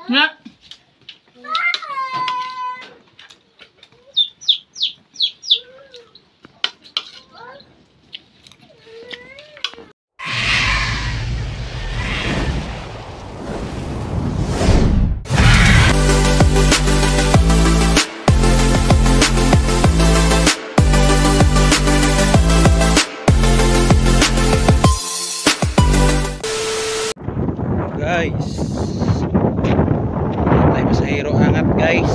Nga. Guys, tayo pasahero angat, guys.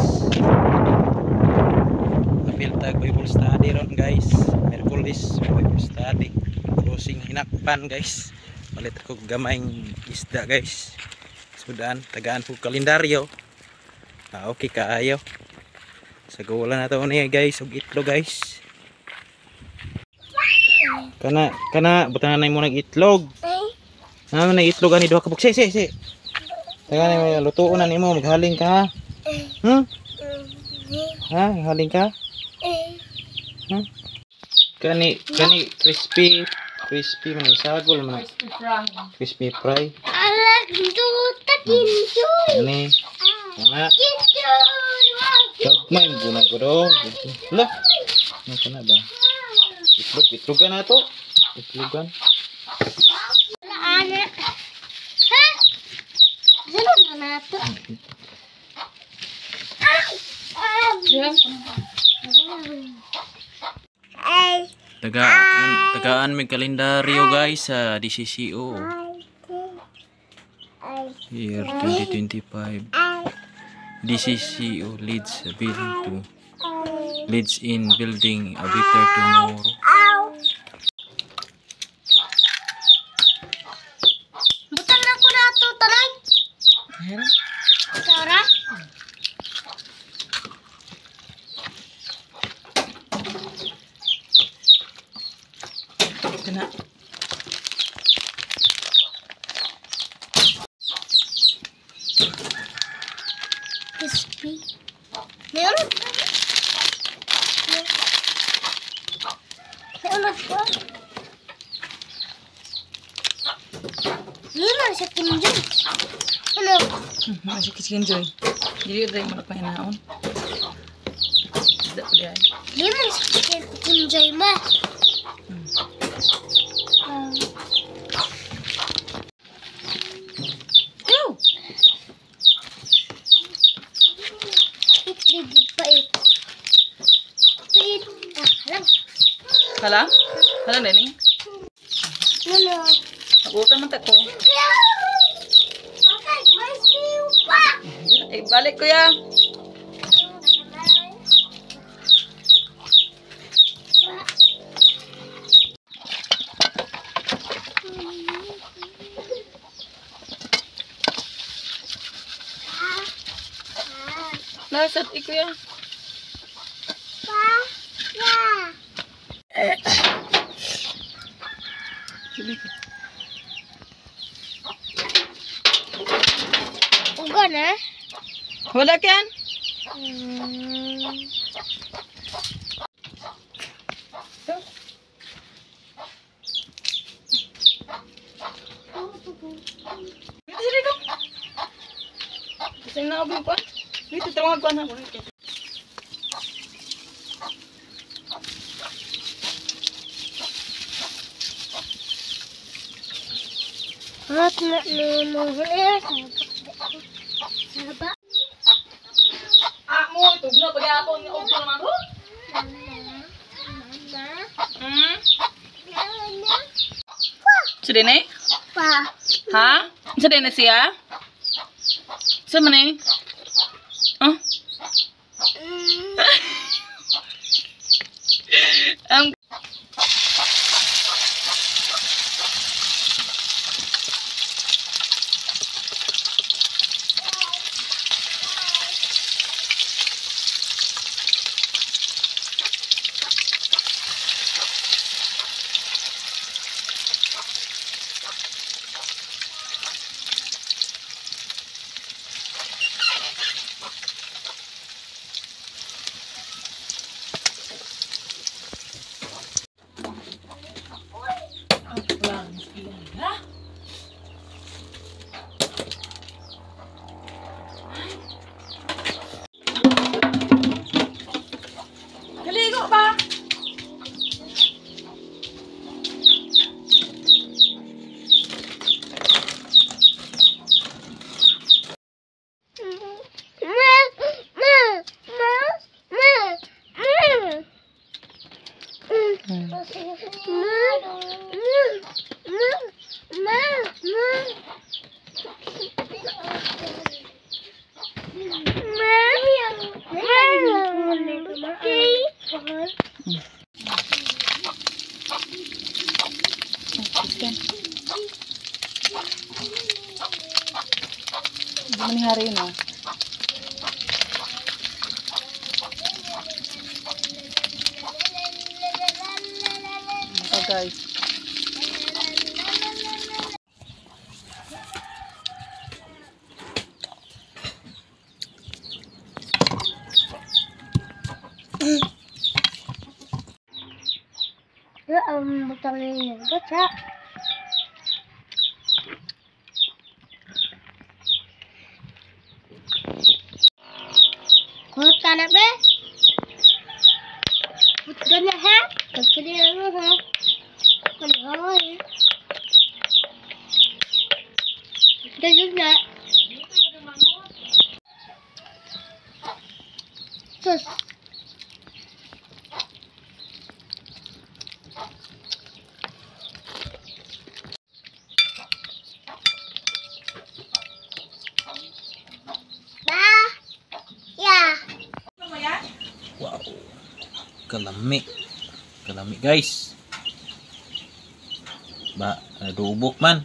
Apil tag Bible study ron, guys. Merkulis Bible study. Closing hinakpan, guys. Palit ko gamayng isda, guys. Sudan, tagaan po kalendaryo. Ah, okay kaayo. Sa gula na to niya, guys, ug itlog, guys. Kana kana butangan na mo ng itlog. Ano na itlog ani duha ka si si si. Taga na lutuon na nimo, maghaling ka ha. Ha, maghaling ka? Hmm? Kani kani crispy crispy man sagol man. Crispy fry. Crispy fry. Alag duta kinjoy. Ani. Ana. Kinjoy. Gagmay mo na ko do. Lah. Ano kana ba? Itlog, itlogan na to. Itlogan. Ana. Ha? Zalon na nato. Ay. Tagaan, tagaan may kalendaryo, guys, sa DCCO. Year 2025. DCCO leads a building to leads in building a better tomorrow. Butan na ko nato tanan. Sara. Kana. Crispy. Meron. Meron pa. Lima sa kinjoy. Ano? Masih chicken joy. Dili dai mo na pahinaon. Isda pa di ay. Lima sa kinjoy ma. Ew! It big pait. Pait. Ah, lang. Hala? Hala na ni? Ano? Nagutan man ta ko. Bakit may siw pa? Eh, balik kuya. Lasat eh, kuya. Pa. Pa. Uga na? Wala kan? Dito sila dito. Kasi na ako pa. Dito tawag ko na. At na mo Saba. Ah, mo tugno pagyapon nga og naman ro. Sa din eh? Pa. Ha? Sa din na siya? Sa man eh? Oh? Ang Hindi man ni hari no. Ito, guys. Ang butang ninyo. Bata. Kulot ka na be? Put na ha? Pagkali mo ha? Kalihoy. Ganyan na. Sus. Ba. Ya. Wow. Kalami. Kalami, guys. Ba, nadubok man.